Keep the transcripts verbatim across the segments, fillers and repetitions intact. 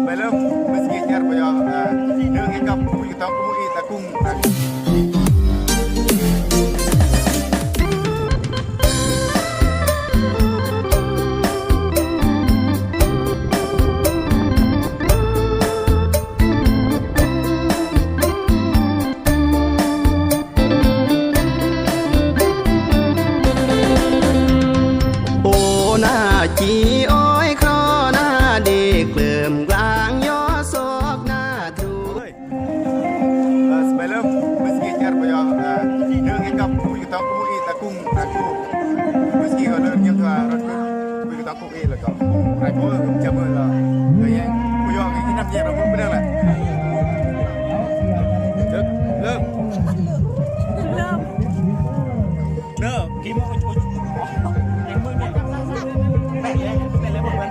Belum, meski jar boyo, eh, nungi kap, kui ketang, kui takung. Ô na chi ơi kro na đi klem glang yo sok na thu. Ơi. Ơ, sebelum, meski jar boyo, ơ, nungi kap, kui ketang, kui takung, takung. Meski kalau nungi kap, kui ketang, kui Ih, là cậu. Ai, bố, chào mừng là. Rồi, em, cô Yong, cái năm nhạc là bố đang là. Được, được. Được, kim, ôi, ôi. Em mơ nhạc. Mẹ, mẹ, mẹ, mẹ, mẹ.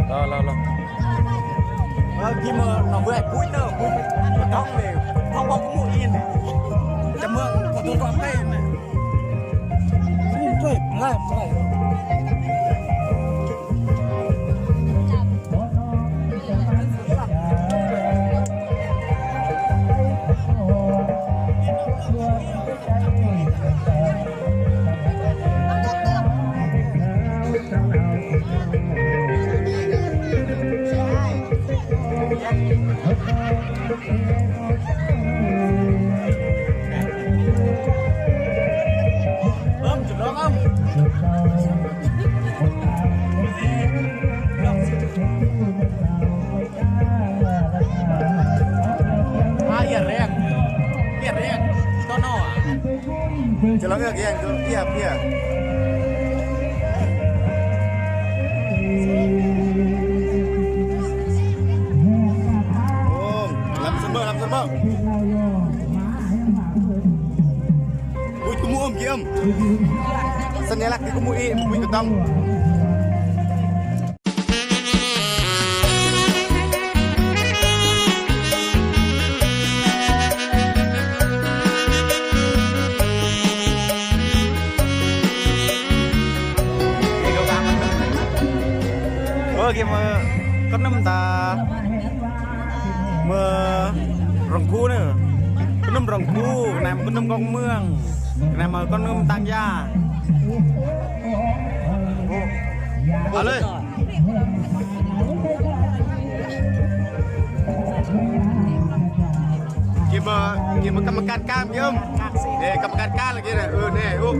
Lo, lo, lo. Ơ, kim, ơ, nó vừa bụi nở, bụi. Nó đóng về, không bao cũng bụi in. Chào mừng, có tôi có mẹ này. Play, play, play. Ah, iya, Reng. Iya, Reng. Tono. Jalan ya, geng, tuh. Iya, iya. Oh, langsung, Bang, langsung, Bang. Bui kumu'um, gi'um. Senelak di kumu'i, bui kutang. Oke, me-, keenam ta. Me-, rong ku ne. Keenam rong ku, keenam, keenam kong mương. Keenam, keenam tang ya. Alo. Kima, kima kamakat kam, yum. Eh, kamakat kam lagi ne. Oh, ne, oh.